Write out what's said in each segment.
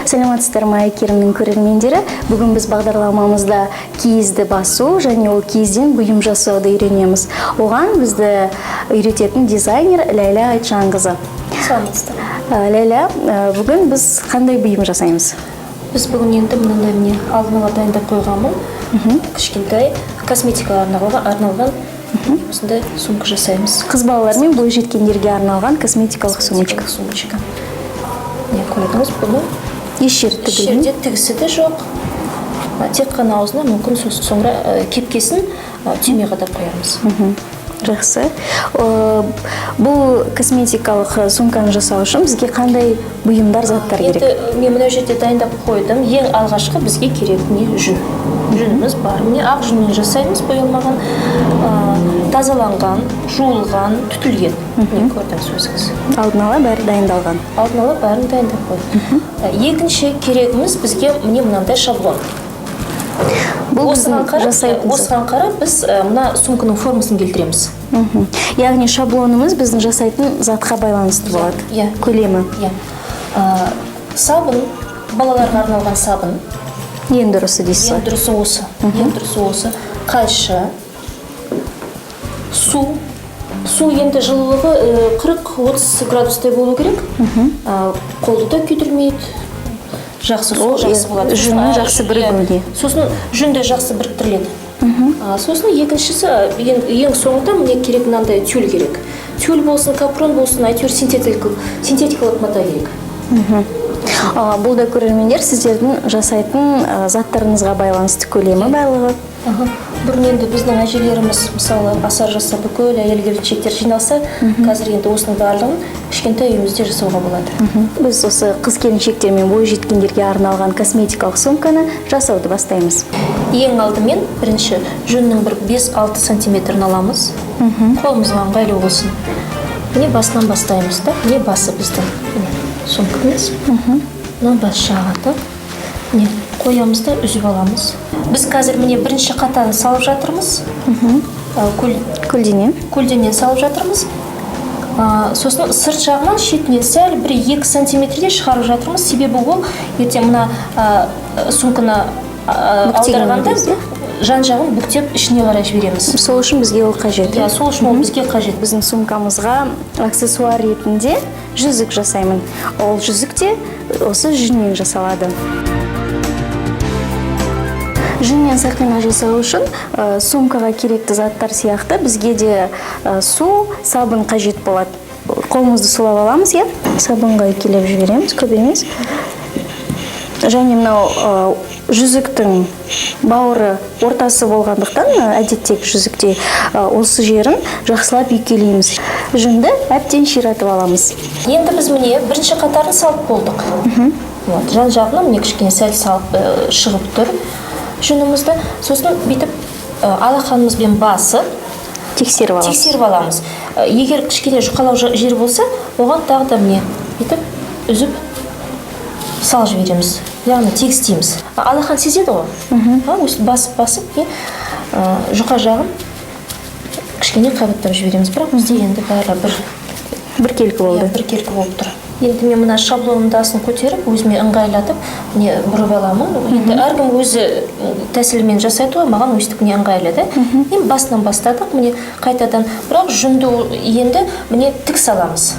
Саламатсыздар ма, Әйгерімнің көрермендері! Бүгін біз бағдарламамызда киізді басу және ол киізден бұйым жасауды үйренеміз. Оған бізді үйрететін дизайнер Ләйлә Айтжанқызы. Саламатсыздар. Ләйлә, бүгін біз қандай бұйым жасаймыз? Біз бүгін енді мынандай, міне, алдын ала дайындап қойғанмын. Кішкентай косметикаға арналған осындай сумка жасаймыз. Қыз балалар мен бойжеткендерге арналған косметикалық сумочка. Сумочка. Міне, көрдіңіз бұны. Еш жері Еш тігілмейді. жерде тігісі де жоқ. Тек қана аузына мүмкін сосын соңыра кепкесін түйме қадап қоямыз. Жақсы. Бұл косметикалық сумканы жасау үшін бізге қандай бұйымдар, заттар керек? Енді мен мына жерде дайындап қойдым. Ең алғашқы бізге керек не жүн. Жүніміз бар. Міне, ақ жүннен жасаймыз, боялмаған, тазаланған, жуылған, түтілген. Міне, көрдіңіз өзіңіз. Алдын ала бәрі дайындалған. Алдын ала бәрін дайындап қойдым. Екінші керегіміз бізге міне мынандай шаблон. Бұл Осыған біздің қарап, жасайтын зат. осыған қарап біз мына сумканың формасын келтіреміз. Яғни шаблонымыз біздің жасайтын затқа байланысты болады. Иә. Көлемі. Иә. Сабын, балаларға арналған сабын. Ең дұрысы дейсіз Ең ғой. дұрысы осы. Ең дұрысы осы. Қайшы, су. Су енді жылылығы 40-30 градустай болу керек. Қолды да күйдірмейді. Жақсы су, Ол, жақсы иә, болады. жүннің Сосын, жақсы бірігуіне. Сосын жүн де жақсы біріктіріледі. Сосын екіншісі, ең соңында міне керек мынандай тюль керек. Тюль болсын, капрон болсын, әйтеуір синтетикалық мата керек. Бұл да, көрермендер, сіздердің жасайтын заттарыңызға байланысты көлемі, барлығы. Бұрын енді біздің әжелеріміз, мысалы, асар жасап бүкіл әйел келіншектер жиналса, қазір енді осының барлығын кішкентай үйімізде жасауға болады. Біз осы қыз келіншектер мен бойжеткендерге арналған косметикалық сумканы жасауды бастаймыз. Ең алдымен бірінші жүннің бір 5-6 сантиметрін аламыз. Қолымызға ыңғайлы болсын. Міне, басынан бастаймыз да. Міне, басы біздің. Міне, сумкамыз. Мына бас жағы да. Міне, қоямыз да үзіп аламыз. Біз қазір міне бірінші қатарын салып жатырмыз. Көлденең. Көлденең салып жатырмыз. Сосын сырт жағынан шетінен сәл бір 2 сантиметрге шығарып жатырмыз. Себебі ол ертең мына сумканы Бүктеген аударғанда кезде? жан жағын бүктеп ішіне қарай жібереміз. Сол үшін бізге ол қажет. Иә, сол үшін ол бізге қажет. Біздің сумкамызға аксессуар ретінде жүзік жасаймын. Ол жүзік те осы жүннен жасалады. Жүннен сақина жасау үшін сумкаға керекті заттар сияқты бізге де су, сабын қажет болады. Қолымызды сулап аламыз, иә? Сабынға келеп жібереміз, көп емес. Және мынау жүзіктің бауыры ортасы болғандықтан, әдеттегі жүзікте осы жерін жақсылап үйкелейміз. Жүнді әбден ширатып аламыз. Енді біз міне бірінші қатарын салып болдық. Жан жағына міне кішкене сәл салып шығып тұр жүнімізді. Сосын бүйтіп алақанымызбен басып тексеріп аламыз. Тексеріп аламыз. Егер кішкене жұқалау жер болса, оған тағы да міне бүйтіп үзіп салып жібереміз. Яғни тегістейміз. Алақан сезеді ғой. Өстіп басып, басып, жұқа жағын кішкене қабаттап жібереміз. Бірақ бізде енді бәрі бір Біркелкі болды. Иә, біркелкі болып тұр. Енді мен мына шаблонымды астын көтеріп, өзіме ыңғайлатып, міне бұрып аламын. Енді әркім өзі тәсілімен жасайды ғой, маған өстіп міне ыңғайлы да. Енді басынан бастадық, міне қайтадан. Бірақ жүнді енді міне тік саламыз.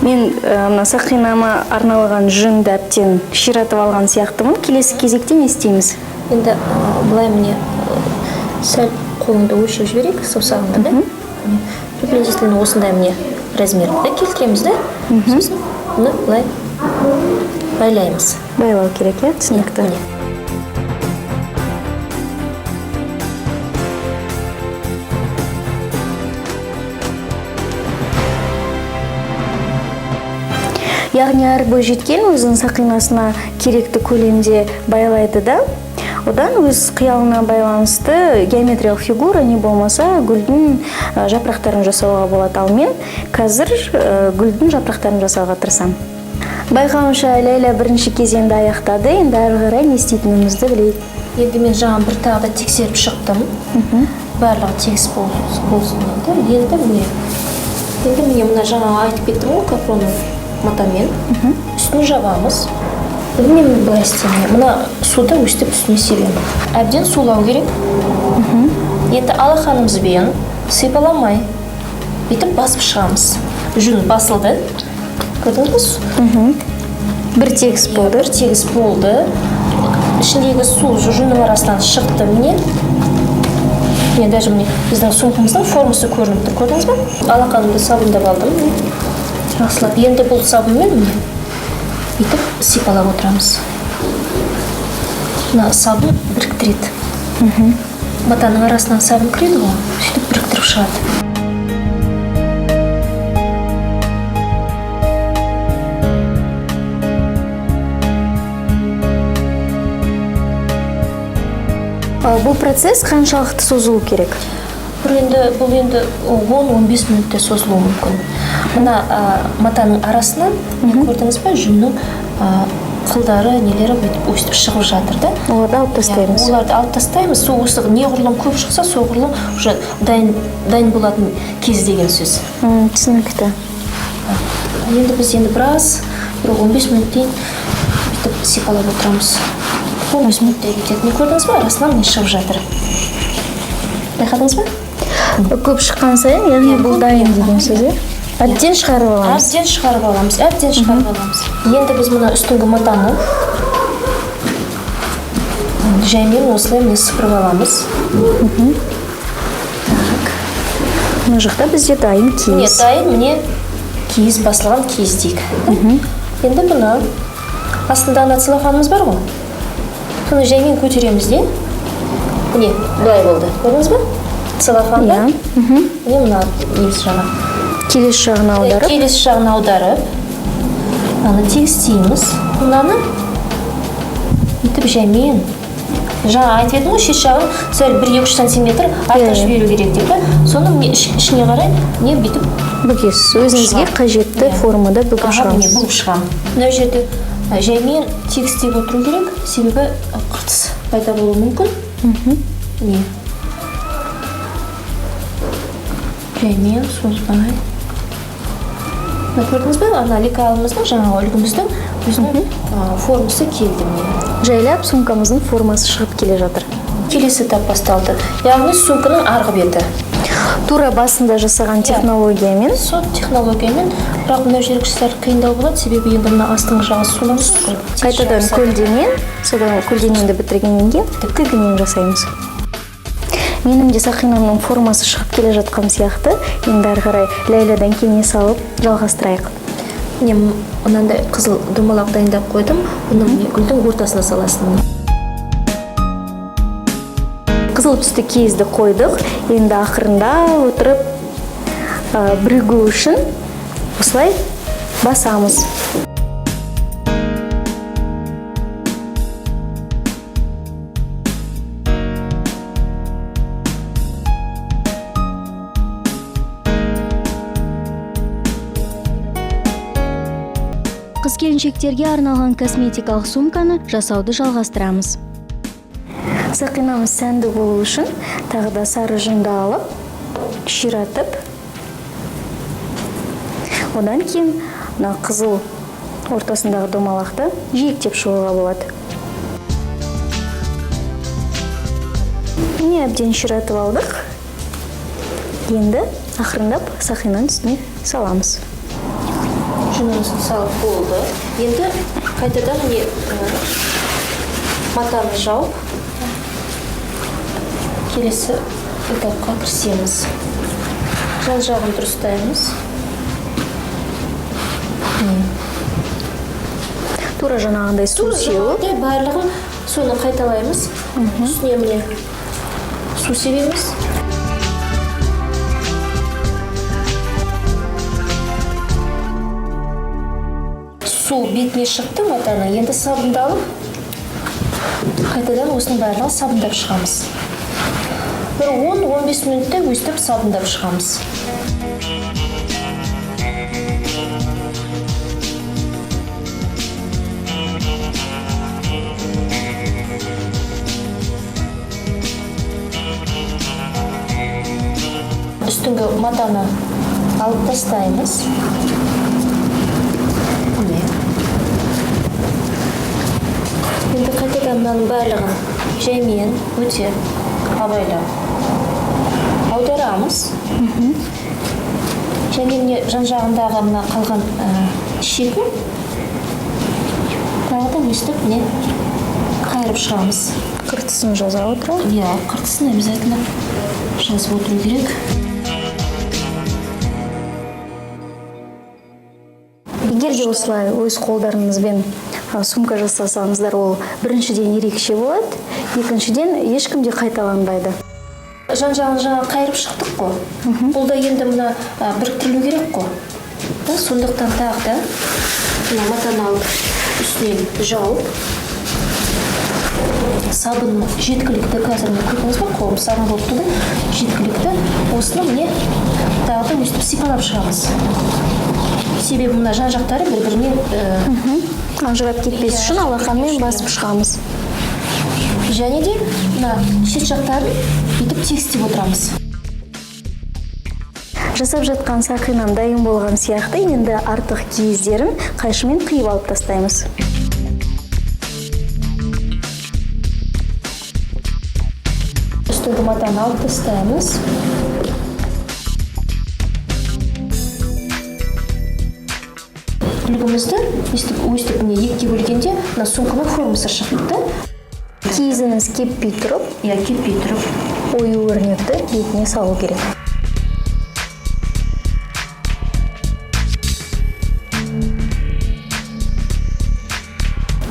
Мен мына сақинама арналған жүнді әбден ширатып алған сияқтымын. Келесі кезекте не істейміз? Енді былай міне сәл қолыңды өлшеп жіберейік, саусағыңды да. Міне, приблизительно осындай міне размерді келтіреміз да. Сосын бұны былай байлаймыз. Байлау керек, иә? Түсінікті. Міне. Яғни әр бойжеткен өзінің сақинасына керекті көлемде байлайды да, одан өз қиялына байланысты геометриялық фигура, не болмаса гүлдің жапырақтарын жасауға болады. Ал мен қазір гүлдің жапырақтарын жасауға тырысамын. Байқауымша, Ләйлә бірінші кезеңді аяқтады. Енді әрі қарай не істейтінімізді білейік. Енді мен жаңа бір тағы да тексеріп шықтым. Барлығы тегіс болсын енді. Енді міне Енді міне, мына жаңа айтып кеттім ғой, капроновый матамен үстін жабамыз. Енді мен былай істеймін: мына суды өстіп үстіне себемін. Әбден сулау керек. Енді алақанымызбен сипаламай, бүйтіп басып шығамыз. Жүн басылды, көрдіңіз бе? Бір тегіс болды. Бір тегіс болды. Ішіндегі су жүннің арасынан шықты. Міне, міне, даже міне, біздің сумкамыздың формасы көрініп тұр, көрдіңіз бе? Алақанымды сабындап алдым, міне, жақсылап. Енді бұл сабынмен, міне, бүйтіп сипалап отырамыз. Мына сабын біріктіреді. Матаның арасынан сабын кіреді ғой, сөйтіп біріктіріп шығады. Бұл процесс қаншалықты созылу керек? Бір енді, бұл енді 10-15 минутте созылуы мүмкін. Мына матаның арасынан, міне, көрдіңіз бе, жүннің қылдары, нелері бүйтіп өстіп шығып жатыр да. Оларды алып тастаймыз. Иә, оларды алып тастаймыз. Сол осы неғұрлым көп шықса, соғұрлым уже дайын болатын кез деген сөз. Түсінікті. Енді біз енді біраз, бір 15 минуттен бүйтіп сипалап отырамыз. 15 минуттай кетеді. Міне, көрдіңіз бе, арасынан не шығып жатыр, байқадыңыз ба? Көп шыққан сайын, яғни бұл дайын деген сөз, иә? Әбден шығарып аламыз. Әбден шығарып аламыз, әбден шығарып аламыз. Енді біз мына үстіңгі матаны жаймен осылай, міне, сыпырып аламыз. Так, мына жақта бізде дайын Міне, киіз. дайын, міне, киіз, басылған киіз дейік. Енді бұны астында ана целлофанымыз бар ғой, соны жаймен көтереміз де, міне, былай болды, көрдіңіз бе, целлофанды? Иә. Міне, мына несі жағы. Келесі жағына аударып. Келесі жағына аударып, мынаны тегістейміз. Мынаны бүйтіп жаймен, жаңа айтып едім ғой, шет жағын сәл 1-2 сантиметр артық жіберу керек деп та. Соны, міне, ішіне қарай, міне, бүйтіп бүгесіз өзіңізге шығамын. Қажетті формада бүгіп Аха, міне, шығамыз. Бүгіп шығамын. Мына жерде жаймен тегістеп отыру керек, себебі қыртыс пайда болуы мүмкін. Міне, жаймен, созбай. Мына, көрдіңіз бе, ана лекалымыздың, жаңағы үлгіміздің өзінің формасы келді, міне. Жайлап сумкамыздың формасы шығып келе жатыр. Келесі этап басталды, яғни сумканың арғы беті. Тура басында жасаған технологиямен. Сол технологиямен, бірақ мына жері сәл қиындау болады, себебі енді мына астыңғы жағы суланып тұр. Қайтадан көлденең, содан көлденеңді бітіргеннен кейін тігінен жасаймыз. Менің де сақинамның формасы шығып келе жатқан сияқты. Енді ары қарай Ләйладан кеңес алып жалғастырайық. Міне, мынандай қызыл домалақ дайындап қойдым. Бұны, міне, гүлдің ортасына саласың. Қызыл түсті киізді қойдық. Енді ақырында отырып, бірігу үшін осылай басамыз. Қыз келіншектерге арналған косметикалық сумканы жасауды жалғастырамыз. Сақинамыз сәнді болу үшін тағы да сары жүнді алып, ширатып, одан кейін мына қызыл ортасындағы домалақты жиектеп шығуға болады. Міне, әбден ширатып алдық. Енді ақырындап сақинаның үстіне саламыз. Жүнімізді салып болды. Енді қайтадан, міне, матаны жауып, келесі этапқа кірісеміз. Жан жағын дұрыстаймыз. Міне. Тура жаңағындай су Тура сеуіп. жаңағыдай барлығын соны қайталаймыз. Үстіне, міне, су себеміз. Су бетіне шықты матаның. Енді сабынды алып, қайтадан осының барлығын сабындап шығамыз. Бір 10-15 минутта өстіп сабындап шығамыз. Үстіңгі матаны алып тастаймыз. Бастаймыз. Міне. Енді қайтадан мынаның барлығын жаймен, өте абайлап аударамыз. Және міне, жан жағындағы мына қалған шетін тағы да өстіп, міне, қайырып шығамыз. Қыртысын жаза отыра. Иә, қыртысын обязательно жазып отыру керек. Егер де осылай өз қолдарыңызбен сумка жасасаңыздар, ол біріншіден ерекше болады, екіншіден, ешкім де қайталанбайды. Жан жағын жаңа қайырып шықтық қой. Бұл да енді мына біріктірілу керек қой да, сондықтан тағы да мына матаны алып, үстінен жауып, сабын жеткілікті. Қазір, міне, көрдіңіз ба, қолым сабын болып тұр да, жеткілікті. Осыны, міне, тағы да өстіп сипалап шығамыз, себебі мына жан жақтары бір біріне Ажырап кетпес үшін алақанмен басып шығамыз. Және де мына шет жақтарын бүйтіп тегістеп отырамыз. Жасап жатқан сақинам дайын болған сияқты. Енді артық киіздерін қайшымен қиып алып тастаймыз. Үстіңгі матаны алып тастаймыз. Үлгімізді өстіп, өстіп, міне, екіге бөлгенде мына сумканың формасы шығады да. Киізіңіз кеппей тұрып, Иә, кеппей тұрып. ою өрнекті бетіне салу керек.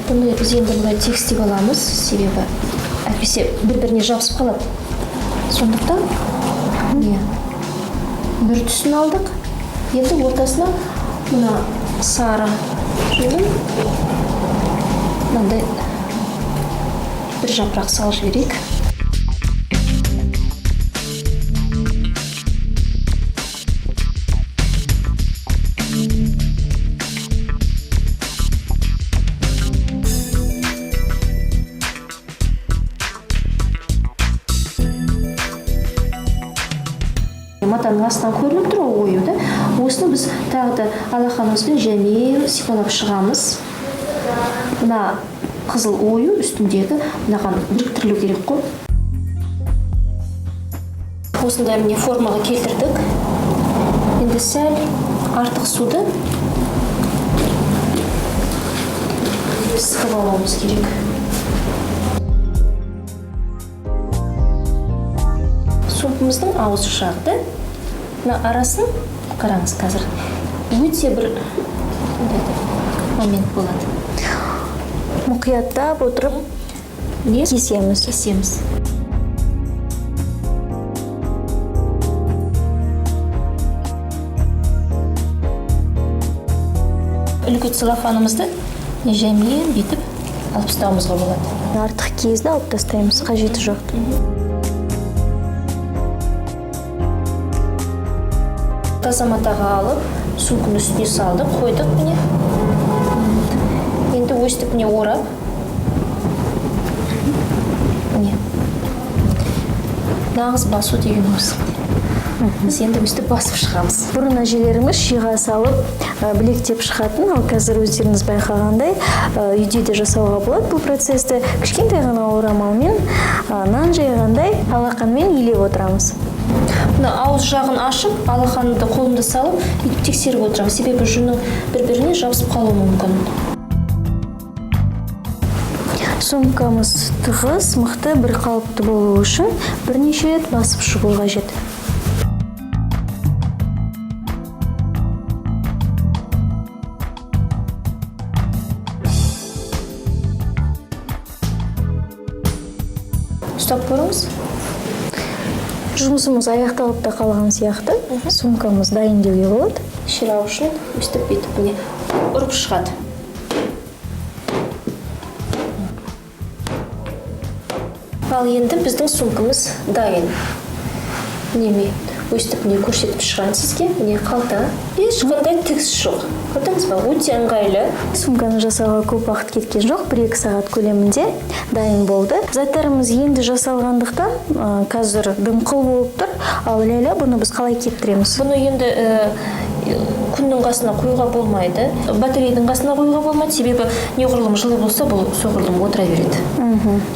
Бұны біз енді былай тегістеп аламыз, себебі әйтпесе бір біріне жабысып қалады. Сондықтан, міне, бір түсін алдық. Енді ортасына мына сары жүнін мынандай бір жапырақ салып жіберейік. Матаның астынан көрініп тұр ғой ою да. Осыны біз тағы да алақанымызбен жаймен сипалап шығамыз. Мына қызыл ою үстіндегі мынаған біріктірілу керек қой. Осындай, міне, формаға келтірдік. Енді сәл артық суды сығып алуымыз керек. Сумкамыздың аузы жағы, мына арасын қараңыз, қазір өте бір мындай момент болады. Мұқияттап отырып Не? кесеміз. Кесеміз. Үлгі целлофанымызды жаймен бүйтіп алып тастауымызға болады. Артық киізді алып тастаймыз, қажеті жоқ. Таза матаға алып, сумканың үстіне салдық, қойдық, міне. Енді өстіп, міне, орап, міне, нағыз басу деген осы. Біз енді өстіп басып шығамыз. Бұрын әжелеріміз шиға салып, білектеп шығатын, ал қазір өздеріңіз байқағандай, үйде де жасауға болады бұл процесті. Кішкентай ғана орамалмен, нан жайғандай алақанмен илеп отырамыз. Мына ауыз жағын ашып, алақанымды, қолымды салып, бүйтіп тексеріп отырамын, себебі жүннің бір біріне жабысып қалуы мүмкін. Сумкамыз тығыз, мықты, бір қалыпты болу үшін бірнеше рет басып шығу қажет. Ұстап көріңіз. Жұмысымыз аяқталып та қалған сияқты. Сумкамыз дайын деуге болады. Ширақ үшін өстіп, бүйтіп, міне, ұрып шығады. Ал енді біздің сумкамыз дайын. Міне, мен өстіп, міне, көрсетіп шығайын сізге. Міне, қалта, ешқандай тігіс жоқ, көрдіңіз ба, өте ыңғайлы. Сумканы жасауға көп уақыт кеткен жоқ, 1-2 сағат көлемінде дайын болды. Заттарымыз енді жасалғандықтан, қазір дымқыл болып тұр. Ал Ләйлә, бұны біз қалай кептіреміз? Бұны енді Күннің қасына қоюға болмайды, батарейдің қасына қоюға болмайды, себебі неғұрлым жылы болса, бұл соғұрлым отыра береді.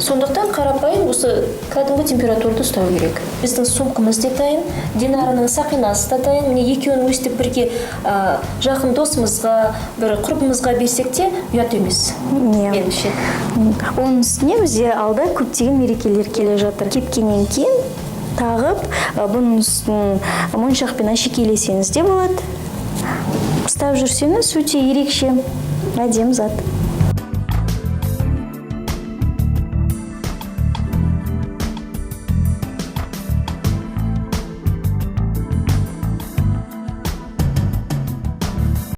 Сондықтан қарапайым осы кәдімгі температурада ұстау керек. Біздің сумкамыз де дайын, Динараның сақинасы да дайын. Міне, екеуін өстіп бірге жақын досымызға, бір құрбымызға берсек те, ұят емес меніңше. Оның үстіне бізде алда көптеген мерекелер келе жатыр. Кепкеннен кейін тағып, бұның үстін моншақпен әшекейлесеңіз де болады. Ұстап жүрсеңіз, өте ерекше, әдемі зат.